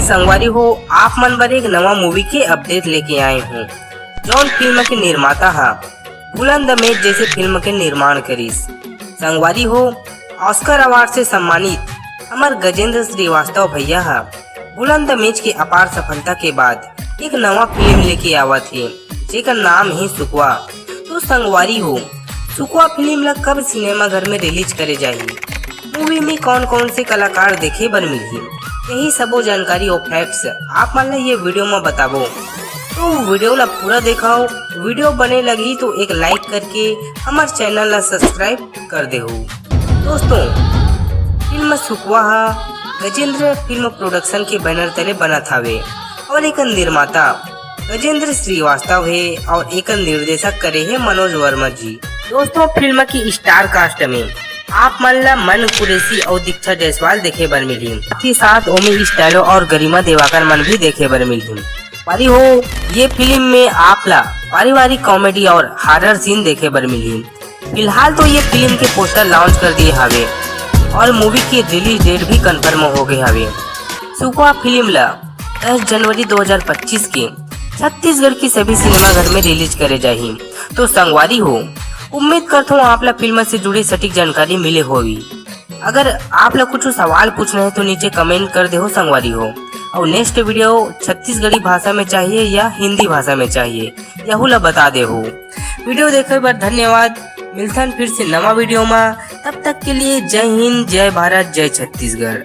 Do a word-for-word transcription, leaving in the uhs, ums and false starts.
संगवारी हो, आप मन बर एक नवा मूवी के अपडेट लेके आए हूँ, जौन फिल्म के निर्माता हा बुलंद मेज जैसे फिल्म के निर्माण करिस। संगवारी हो, ऑस्कर अवार्ड से सम्मानित हमर गजेंद्र श्रीवास्तव भैया हा बुलंद मेज के अपार सफलता के बाद एक नवा फिल्म लेके आवत हे, जेकर नाम हे सुकवा। तो संगवारी हो, सुकवा फिल्म ला कब सिनेमा घर में रिलीज करे जाही, मूवी में कौन कौन से कलाकार देखे बर मिलही, यही सबो जानकारी और फैक्ट्स आप मन ला ये वीडियो में बताबो। तो वीडियो ला पूरा देखाओ, वीडियो बने लगही तो एक लाइक करके हमर चैनल ला सब्सक्राइब कर देहू। दोस्तों, फिल्म सुकवा हा गजेंद्र फिल्म प्रोडक्शन के बैनर तले बनत हावे और एकर निर्माता गजेंद्र श्रीवास्तव हे और एकर निर्देशक करे हे मनोज वर्मा जी। दोस्तों, फिल्म की स्टार कास्ट में आप मन ला मन कुरैशी और दीक्षा जायसवाल देखे बर मिलही। साथ ही साथ ओमे स्टाइलो और गरिमा दिवाकर मन भी देखे बर मिलही। संगवारी हो, ये फिल्म में आप ला पारिवारिक कॉमेडी और हॉरर सीन देखे बर मिलही। फिलहाल तो ये फिल्म के पोस्टर लॉन्च कर दिए हावे और मूवी के रिलीज डेट भी कंफर्म हो गए हावे। सुकवा फिल्म ला दस जनवरी दो हज़ार पच्चीस के छत्तीसगढ़ की सभी सिनेमाघर में रिलीज करे जाही। तो संगवारी हो, उम्मीद करता हूँ आप ला फिल्म से जुड़ी सटीक जानकारी मिले होगी। अगर आप ला कुछ सवाल पूछना है तो नीचे कमेंट कर देहू संगवारी हो। और नेक्स्ट वीडियो छत्तीसगढ़ी भाषा में चाहिए या हिंदी भाषा में चाहिए, यहू ला बता देहू। वीडियो देखे बर धन्यवाद। मिलथन फिर से नवा वीडियो में, तब तक के लिए जय हिंद, जय भारत, जय छत्तीसगढ़।